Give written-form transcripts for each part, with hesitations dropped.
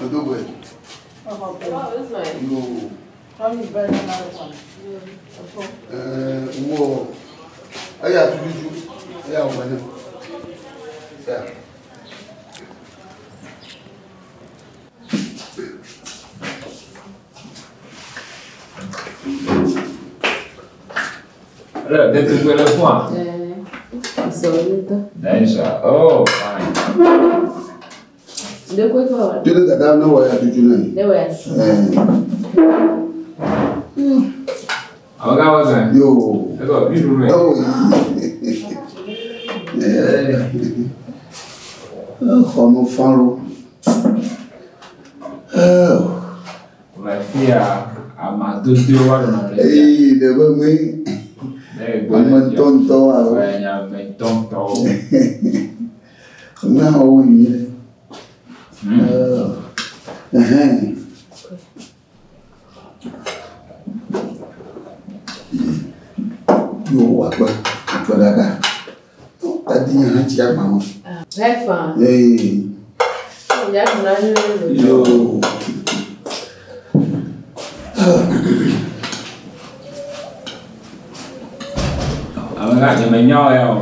Dodogbe. Yo. Ɛɛ wɔ eya tututu eya wɔ ne. Ya. Hello, ɖetugbe le fua? Daisha. Oh, fine. Tele dada ne wɔ ya tutu ne. Ɛɛ. Amegã wɔ zɛ. Yo. Ekɔ bi ɖu me. Oh. Exɔ me fa lo. Ɛɛ. Va fia amadodowo wa nɔ le fia. Eyi ɖe be mi ame ŋutɔŋutɔ alo. Ame ŋutɔŋutɔwo. Na wo nyuie. Ɛhɛn. Yo akpe akpe dada. Tadi nye hã tsi agba me. Ee. Yo. Amegã nye me nya wo ya o.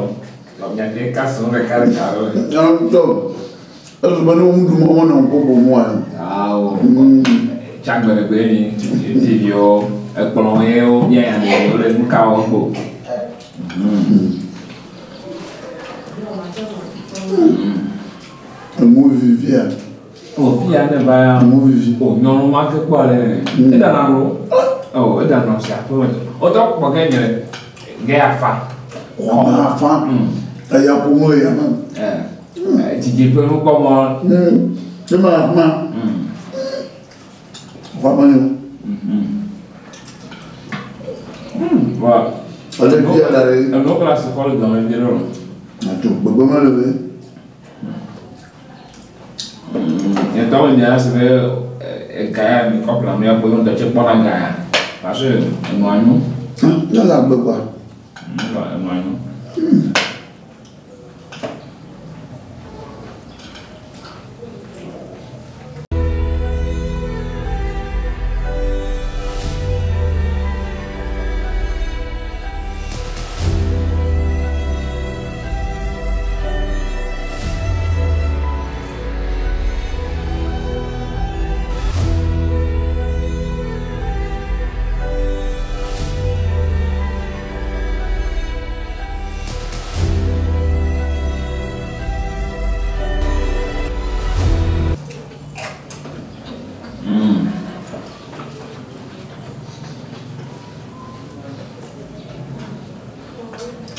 Nya ɖeka srɔ̃ ɖeka ɖeka ɖo. Nya ŋutɔ. Ezu be ne wo nuɖum wo menɔ ŋku ƒom oa. Awo. Tsagbeɖegbe ni viviwo ekplɔ ye wo bia nya ɖeviwo le nu ka wɔm ko. Emu vivia. O fia ne va ya. Emu vivi. O nyɔnu ma ke kpɔ le nene. Edana lo. O edana si aƒe me. O tɔ kpɔ ke nye ge afa. Xɔme afa. Eya ƒome le yame. Ɛɛ dzidziƒe nukpɔmɔ. Ne ma ma. Xɔme nyo. Wa. Ele bia da ɖe. Enu kla si xɔ le dɔme vi ɖe o. Ato gbegbe mele be. Nye tɔ me nya si be ega ya mi kɔpla mi akpɔ ŋutɔ tse kpɔna ga ya. Parce que enua nyo. Ne le agbe kɔa. Enua nyo.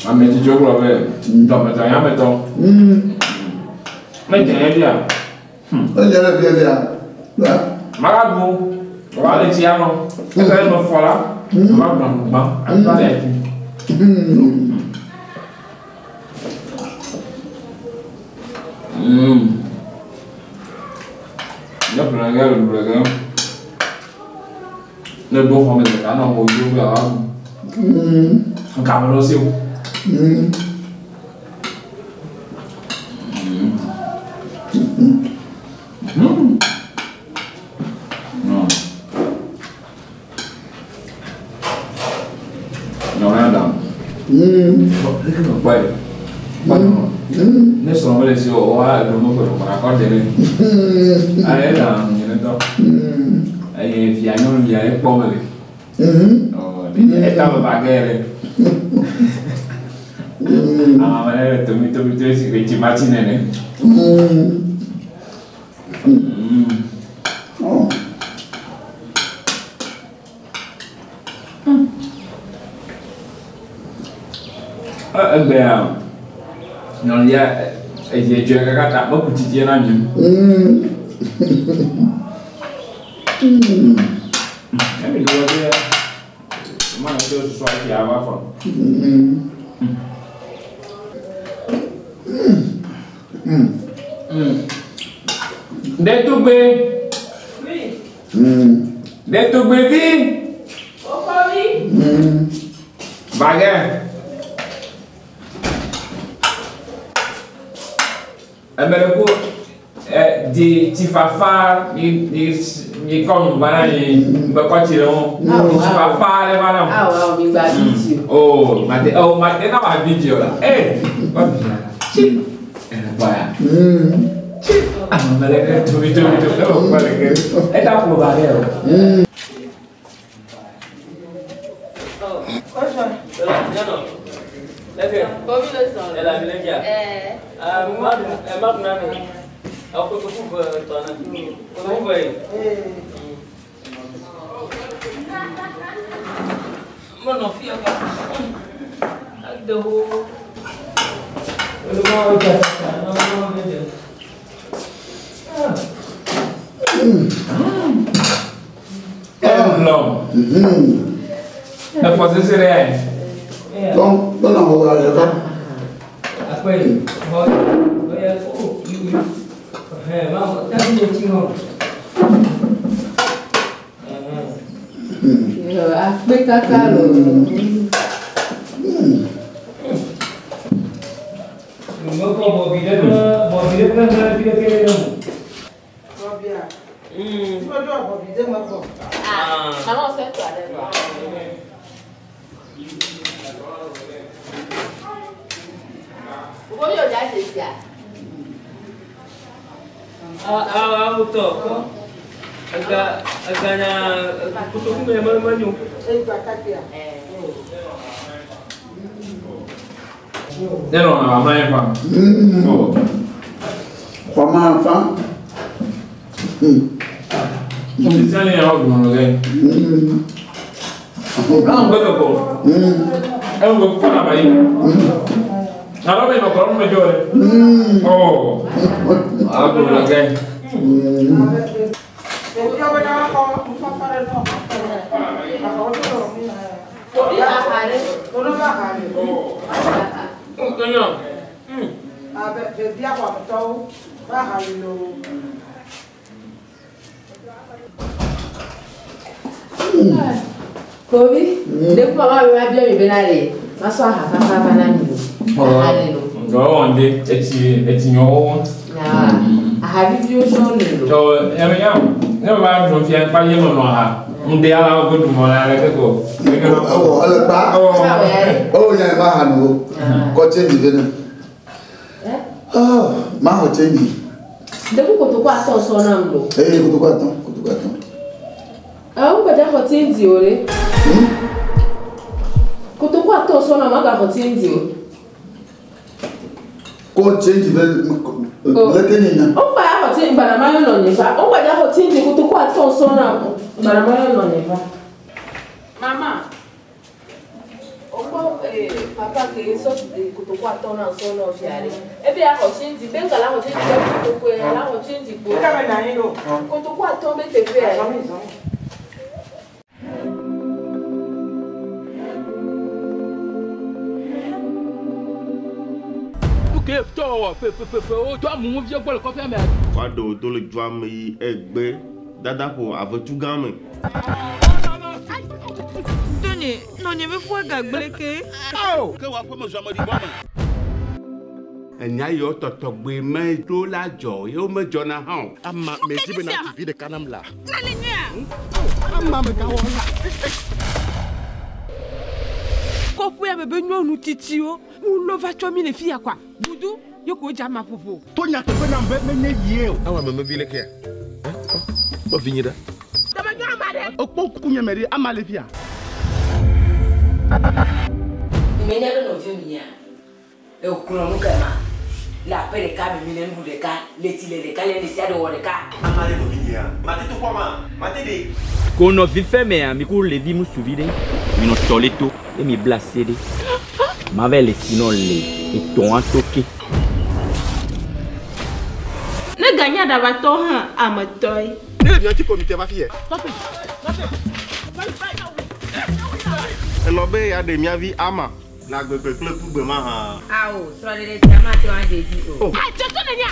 Ame tsitsiwo gblɔ be dɔmetɔ nyametɔ. Ne dze ye fia. Edze le fia fia. Magaɖu o. Wòava le tsia nɔ. Eke ne fɔ la, wòava gbã gbã. Akpa le dzi. Ne ƒle ge le ɖu ge. Ne ɖo xɔ me ɖeka nɔ mo dzo be yewoaɖu. Game le wo si o. Nyɔnu ya ɖam. Kpɔe. Kpɔ nyɔnu. Ne srɔ̃ mele si o, woa eɖo me ƒe ɖokɔ akɔ dze ɖe. Ale ɖam nye ŋutɔ. Eye via nyɔnuvia ye kpɔ mele. Eta me ba ge ɖe. Ame ɖe le tomi tomi to esi ke tsimati nene. Egbea nyɔnuvia edze dze kaka ta meku tsitsi na mi. Emi do be ma na tso susua fi ava fɔ. Ɖetugbe. Ɖetugbevi. Bagɛ. Ame ɖe ko Di tsifafa mi kɔ nu va na yi ŋgbɛ kɔ tsi ɖe ŋu. Tsifafa ɖe va na. Awɔ awɔ mi gba vi dzi o. Oh mate oh mate na ma vi dzi o la. Ee kɔ vi la. Tsi ɛnɛ kpɔ ya. Tsi ame lɛ kɛ tobi tobi tobi ne ko kpɔ lɛ kɛ eta klo ba ɖe o. Kobi, ne kuma ma bɛ ma biɔ mi bena le, ma sɔ aha fafa va na mi o. Aha le lo. Ɔ nde etsi etsi nyɔwo. Aha viviwo sɔŋ le lo. Tɔ ɛmɛ ya ne ba dun fia kpa ye nɔnɔ ha ŋde ala ko dun mɔ la lɛ keko. Awɔ ele kpa. O nya ma ha nu o. Kɔ change ve ne. Oh, ma xɔ change. Deku kotoku atɔ sɔ nam lo. Ee kotoku atɔ kotoku atɔ. Awo gbadza xɔ change o le. Kotoku atɔ sɔ nam aga xɔ change o. Kɔ change ve leke nye nya. O gba xɔ change gbana ma yɔ nɔ nye va. O gbadza xɔ change kotoku atɔ sɔ nam gbana ma yɔ nɔ nye va. Mama. Okpɔ papa ke sɔ de kotoku atɔ na sɔ nɔ fia ɖe. Ebe axɔ change be ŋgala xɔ change be kotoku ya la xɔ change kpo. Kotoku atɔ be teƒe ya. Wado do le dua me yi egbe dada ƒo avetu gã me. Tony, nɔnye be fua gagble ke. Awo ke wò aƒeme zɔ ame ɖibɔ me. Enya yiwo tɔtɔgbe me ɖo la dzɔ ye womedzɔna hã o. Ama me dzi bena vi ɖeka nam la. Nale nyuia. Ama me gawɔ la. Kɔƒea me be nyɔnu tsitsiwo wolɔ va tsɔ mi le fi ya kɔa. Budu ye ko dze ama ƒoƒo. To nyateƒe nam be menye yie o. Awa me mevi le kea. Kpɔ vi nyi ɖa. Tɔmɔ nyɔ ama ɖe. Ekpɔ ŋku nye me ɖe ama le fia. Menya be nɔviwo mi nya. Ekplɔ nu ke ma. Le aƒe ɖeka me mi le nuɖu ɖeka, le tsi le ɖeka, le nu sia ɖe wɔ ɖeka. Ama le nɔvi nyea. Mate to kpɔ ma. Mate ɖe. Ko nɔvi fɛ mea, mi ku levi ŋutsuvi ɖe. Mi nɔ tɔ le to ye mi bla se ɖe. Ma va le si nɔ le etɔ̃a to ke. Ne ganya ɖabatɔ hã ame tɔe. Ne le miatsi komite va fi yɛ. Elɔ be ya ɖe miavi ama le agbegbe kple kugbe ma hã. Awo srɔ̃ɖeɖe sia mate ŋu adze edzi o. Adzɔtɔ nènya.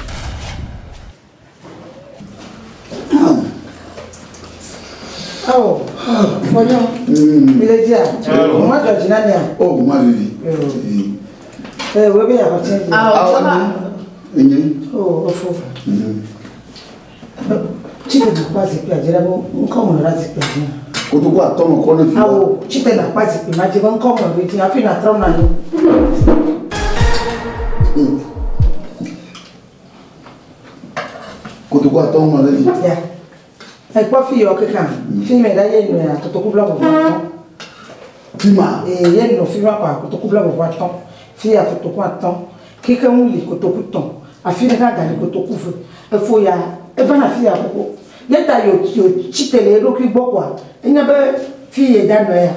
Awo, fɔnyɔ, mi le dzia? Mo dzɔ dzi na mia? Oh, ma vivi. Wo be yaxɔ change. Awo, Awo, enye. Oh, ofo. Tite nakpa zikpui dzi ɖe be ŋkɔ ŋlɔ ɖe zikpui dzi. Kotoku atɔ me kɔ ne fi. Awo tite nakpa zikpui ma dzi be ŋkɔ ŋlɔ ɖe dzi hafi natrɔ nɔ anyi. Kotoku atɔ ŋlɔ ɖe dzi. Ya. Ekpɔ fi yɔ keka. Fi me ɖe ye nɔa kotoku bla vovo atɔ. Fi ma. Ee ye nɔ fi ma kɔa kotoku bla vovo atɔ. Fi ya kotoku atɔ. Keke ŋu li kotoku tɔn. Afi ɖeka gali kotoku ve. Efo ya eva na fi ya koko. Ye ta yo yo tite le eɖokui gbɔ kɔa. Enye be fi ye da nɔ ya.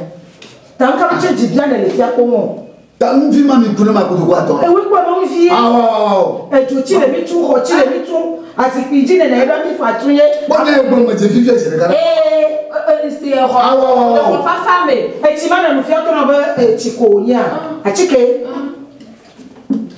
Ta ŋka be tse dzibia ne le fia kpɔm o. Ta ŋuvi ma mi ku ne ma kotoku atɔ. Ewe kpɔ be ŋuvi. Awɔ. Edzo tsi le mi tu, xɔ tsi le mi tu, azikpui dzi nene ebe mi fa tu ye. Kpɔ ne egblɔ me dze fifia zi ɖeka. Ee, si exɔ. Awɔ. Exɔ fafa me. Etsi ma ne nufia tɔ nɔ be etsi ko wònyea, atike.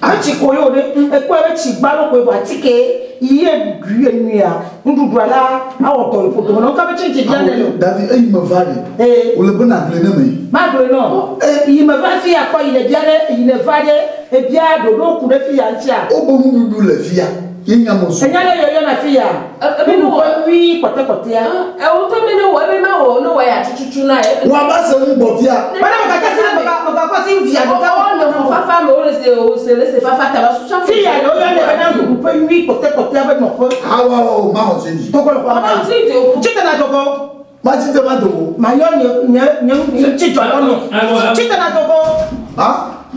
Etsi ko ye wo ɖe, ekpɔe be tsi gbalo koe vɔ atike ye ɖu enuya, nuɖuɖua la awɔ dɔ le ƒodo me. Ŋka be tsi dzi bia ne le. Davi eyi me va ɖe. Ee. Wòle be nàgblɔe ne me. Ma gblɔe nɔ. Yi me va fi akɔ yi le bia ɖe, yi le va ɖe, ebia ɖoɖo ku ɖe fi ya ŋutia. Wobe nuɖuɖu le fia. Ye nya me zu. Enya le yɔyɔ na fi ya. Ebe Nuɖuɖu ƒe nyui kɔtɛkɔtɛa. Ewo tɔ be ne wɔ ebe ma wɔ ne wɔ ya tututu na ye. Wɔ aba se nu gbɔ fia. Bana me kaka si me ka me ka kɔ si via me ka Wɔ le xɔ fafa me wole se o se le se fafa ta ba susu. Fi ya le woyɔ ne bena nuɖuɖu ƒe nyui kɔtɛkɔtɛa be nɔƒe. Awɔ awɔ ma xɔ tse dzi. Togo le xɔ Ma me. tsi dzi o. Tsi tena togo. Ma tsi te ma dogo. Ma yɔ nye nye nye nye tsi dzɔ lɔ nɔ. Tsi tena togo. Ha?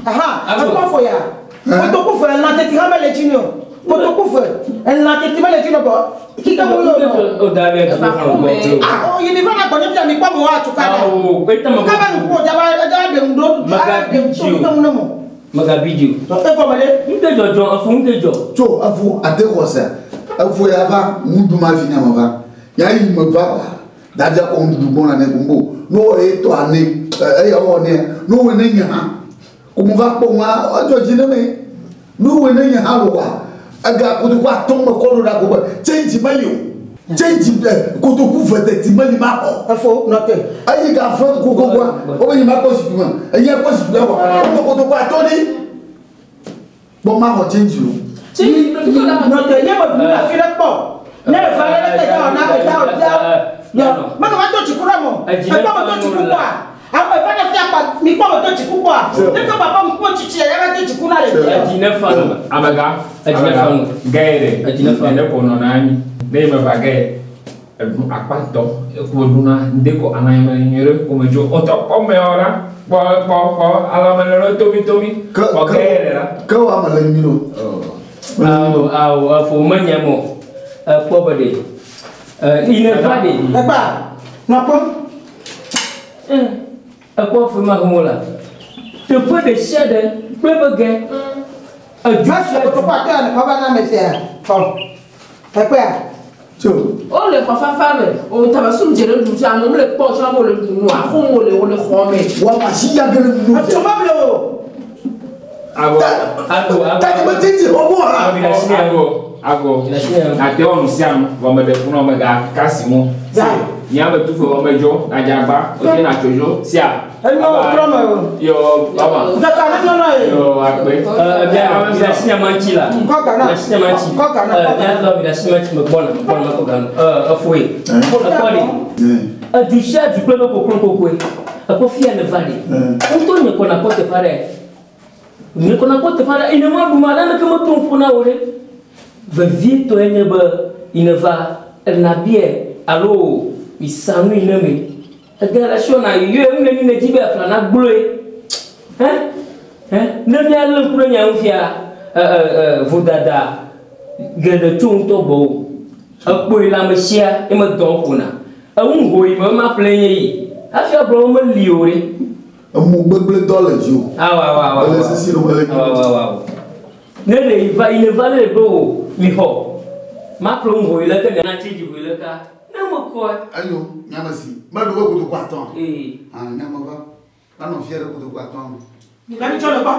Aha, ekpɔ fo ya. Kotoku fe elã teti hã mele dzi nɛ o. Kotoku fe elã teti mele dzi nɛ o. Kike wo yɔ nɔ. O da bɛ tugu fana gbɔ tulo. Ah, o yi mi fana gbɔ nye fia mi kpɔ mo wa tuka dɛ. Awo, e tama. Kaba nuku o jaba jaba ɖe ŋu ɖo. Maga Ɖe ŋu bi tso ŋu ne mo. Maga bi dzi o. E gɔme ɖe. Ŋute dzɔdzɔ, efu ŋute dzɔ. Tso efu ate xɔ se. Efu ya va ŋuɖu ma fi nya me va. Ya yi me va wa. Davia kɔ ŋuɖuɖu gbɔna ne ko ŋgo. No wɔ ye tɔ ane, eya wɔ ne, no wɔ ne nye hã. Ko mo va kpɔ ŋua, edzɔ dzi ne me. No wɔ ne nye hã lo wa. Ega kotoku atɔ me kɔ ɖo ɖa ko be tsenji meli o. Tsenji ɛ kotoku ve teti meli ma xɔ. Efo nɔte. Eyi ga fɔ kokokoa, wo be nye ma kpɔ zikpui me. Enye kpɔ zikpui wa. Wo kɔ kotoku atɔ ɖi. Kpɔ ma xɔ tsenji o. Nɔte nye me ɖu afi ɖe kpɔ. Ne eva ɖe te da wɔ na be da wɔ da. Yɔ, meke va do dziku ɖe mo. Ekpɔ me do dziku kpɔa. Ame eva ɖe fia kpa mi kpɔ me do dziku kpɔa. Ne ke papa mi kpɔ tsitsi ya va do dziku na le. Edzi ne fa nu. Amega. Edzi ne fa nu. Gɛ ɖe. Edzi ne fa nu. Ne ko nɔ na anyi. Ne yi me va gɛ. Eɖu akpatɔ. Eku ɖuna ŋdekɔ ananyame nyuie ɖe ko me dzo. Ɔtɔ kpɔ me wɔ la. Kpɔ kpɔ kpɔ alɔme le ɖe tomi tomi. Ke Kpɔ ke gɛ ɖe la. ke wa me le nyui ɖo. Awo awo efo menye mo. Ekpɔ be ɖe. Ine va ɖe. Ekpa nɔkpɔ. Ekpɔ fi ma ho la. Teƒe ɖe sia ɖe kple be gɛ. Edu Ma sia se kotoku atɔ ya ne kɔ va na me sia. Xɔ. Ekpea. Tso. O le xɔ fafa me. O tabasu dze ɖe ɖu tso amewo le kpɔ tso amewo le ɖu nua. Axomo le wo le xɔ me. Wa ma si ya ge ɖe nu. Etso ma ble o. Agɔ. Agɔ agɔ. Tani me tsenji xɔ mo ha. Agɔ agɔ. Ate wɔ nu sia nu vɔ me ɖe funu me ga kasi mo. Za. Nyame tu fe wɔ me dzo adzagba o dze na tso dzo sia. Enyo trɔ me o. Yo mama. Kaka ne nyɔnɔ ye. Yo akpe. Bia bia si nya manchi la. Kɔ gana. Bia si nya manchi. Kɔ gana. Kɔ Bia gana. tɔ bia si manchi me gbɔna me gbɔna me kɔ gana. Efo ye. Ekpɔ ɖe. Edu sia du kple be koklo kokoe. Ekpɔ fia ne va ɖe. Ŋutɔ nye kɔna kpɔ teƒe aɖe. Nye kɔna kpɔ teƒe aɖe. Ine ma ɖu ma naneke meto ŋku na wo ɖe. Vevietɔe nye be ine va enabie alo isanu ine me. Ege la sɔ na yɔe ŋu le ni ne dzi be afla na gblɔe. Hɛ? Hɛ? Ne míalé ŋku ɖe nya ŋu fia, vodada geɖe tso ŋutɔ gbɔ o. Ekpoe le ame sia ye me dɔm ƒona. Eŋu ho yi me ma ƒle nye yi. Hafi agblɔ be meli o ɖe. Emu gbegble dɔ le dzi o. Awo awo awo. Ele sisi ɖo ele. Awo awo awo. Ne le yi va yi ne va ne le be o mi xɔ. Ma ƒle ŋu ho yi le ke miana tsi dzi ho yi le ka. Ne me kɔe. Enyo nyame si. Meɖo be kotoku atɔ. Ee. Ah nyame va. Anɔ fia ɖe kotoku atɔ me. Mi va mi tsɔ le gbɔ.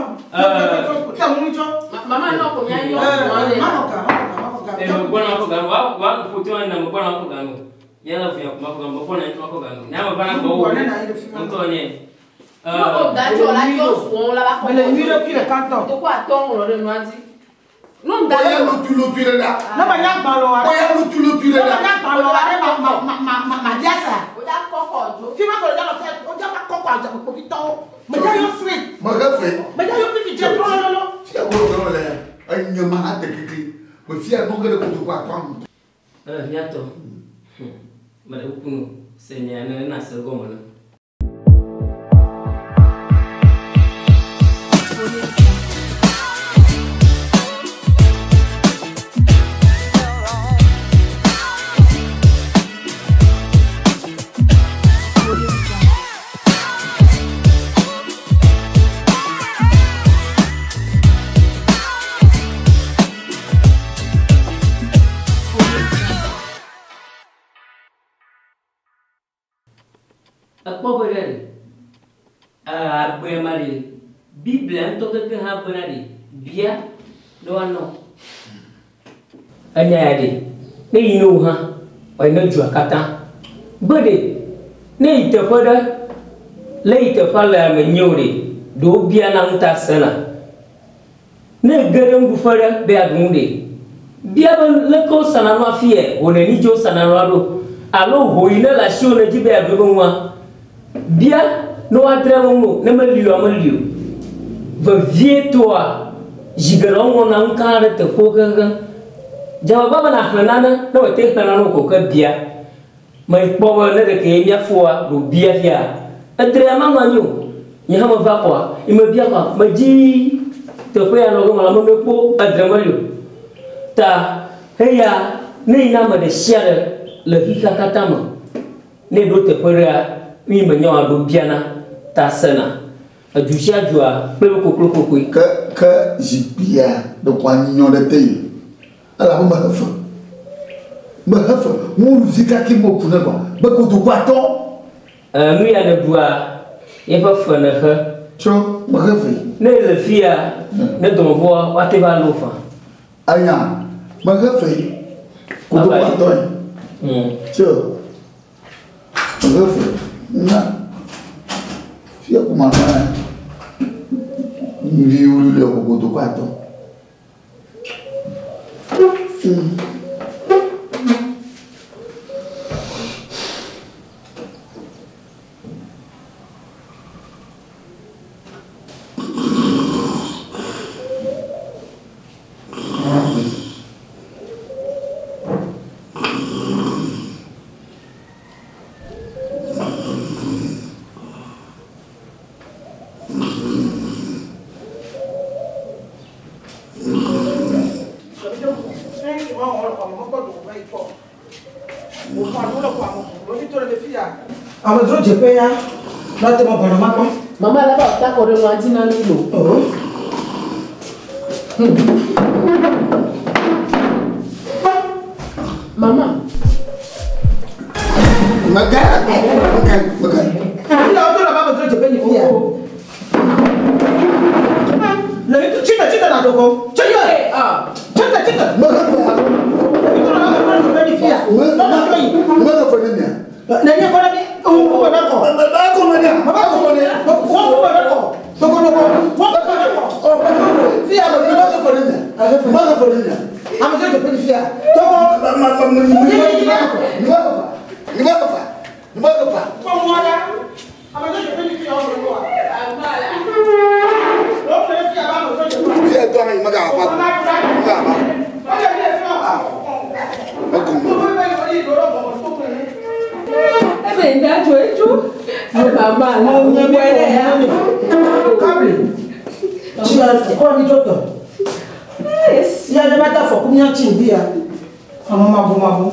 Tẹ ŋu mi tsɔ. Mama nɔ ko mía yɔ sùn le. Ma xɔ ga, ma xɔ ga, ma xɔ ga. Me gbɔna ma xɔ ga wa wa ƒotu wa na me gbɔna ma xɔ ga no. Nye le fia ma xɔ ga me gbɔna ma xɔ ga no. Nyame va na gbɔ wo. Ŋutɔ nye. O da dzɔ la yɔ sùn la ba xɔ. Mele nyui ɖe kui ɖeka ŋutɔ. Kotoku atɔ ŋlɔ ɖe nua dzi. No nda Oya lotu lotu ɖe ɖa. Ne menya gbalẽ oa. Oya lotu lotu ɖe Ne ɖa. menya gbalẽ oa ɖe ma ma ma ma ma ma dia sa. O da kɔkɔ dzo. Fi ma ko le dza o dza ma kɔkɔ adza kpovitɔwo. Medza yɔ street. Mehe fe. Medza yɔ fifi dze trolololo. Fia kolo gã le ya. Enye ma ate kekli. Me fia nɔ ge ɖe kotoku atɔ nu. Miatɔ. Mele kuku no. Se nya ne na se gɔme ne. Ekpɔ be ɖe agbe ma ɖe Biblia ŋutɔ keke hã bena ɖe bia ne woanɔ. Enya ya ɖe ne yi ne wo hã wòayi ne dua katã. Be ɖe ne yi teƒe ɖe le yi teƒea le ame nye o ɖe ɖewo biana ŋuta sena. Ne ge ɖe nuɖuƒe ɖe be yeaɖu nu ɖe bia be leke wosana nua fi yɛ ho neni dzi wosana nua ɖo alo ho yi ne le asiwò ne dzi be yeaɖu ebe nua bia ne woadre be ŋu ne meli oa meli o. Vevietɔa zi geɖe woŋlɔna nu gã ɖe teƒewo keŋkeŋ. Dze agbagba be nàxlẽ nane ne wòte xlẽ nane o ko ke bia. Mekpɔ be ne ɖeke mía foa ɖo bia fia edrea manɔ anyi o. Nye hã meva kɔa yi mebia kɔa medzi teƒe ya nɔ ge mele ame mekpɔ edre meli o. Ta eya ne yina ame ɖe sia ɖe le xixea katã me ne ɖo teƒe ɖea nu yi menya oa ɖo biana ta sena. Edu sia dua kple be koklo kokoe. Ke ke zikpuia ɖeko anyi nyɔ ɖe te yi. Elabe mehe fe. Mehe fe. Ŋuvi kaki mo ku ne gbɔ. Be kotoku atɔ. Nu ya ne ɖua yeƒe fe ne he. Tsɔ mehe fe. Ne le fia ne dɔmevɔa woate va lɔ fa. Anya mehe fe. Kotoku atɔ yi. Tsɔ mehe fe. Na fia kuma na ŋuvi wuli le kotoku atɔ. Ame dzro dzeƒe ya na te mɔ gbɔna ma kpɔ. Mama la ba ta kɔ ɖe nua dzi na mi lo. Mama. Mega mega mega. Fia woto la ba ame dzro dzeƒe nyi fia. Le mi tsite tsite na dogo. Tsite. Tsite tsite. Mehe fe. Le mi to la ba ame dzro dzeƒe nyi fia. Nɔ na fɔ yi. Mehe fe ne mia. Ne nye kɔ ɖe mi. Wo be kɔ. Ba kɔ ne. Ba kɔ ne. Wo be kɔ. Dogo dogo. Wo be kɔ. Fia me mehe fe ne mia. Mehe fe ne mia. Ame dzro dzeƒe nyi fia. Togo. Ma ma ma ma. Ni mehe fe. Ni mehe fe. Kpɔ mɔ ɖa. Ame dzro dzeƒe nyi fia wo be kɔ. Wo fe fia ba ame dzro dzeƒe. Fia tɔ anyi mega va. Mega va. Egɔme. Ebe nda dzo etso. Mama la wɔ ɖe ya. Kabli. Tsia kɔ mi tso tɔ. Ya ne ma ta fɔ ko mía tsi ŋdi ya. Ame mabu mabu.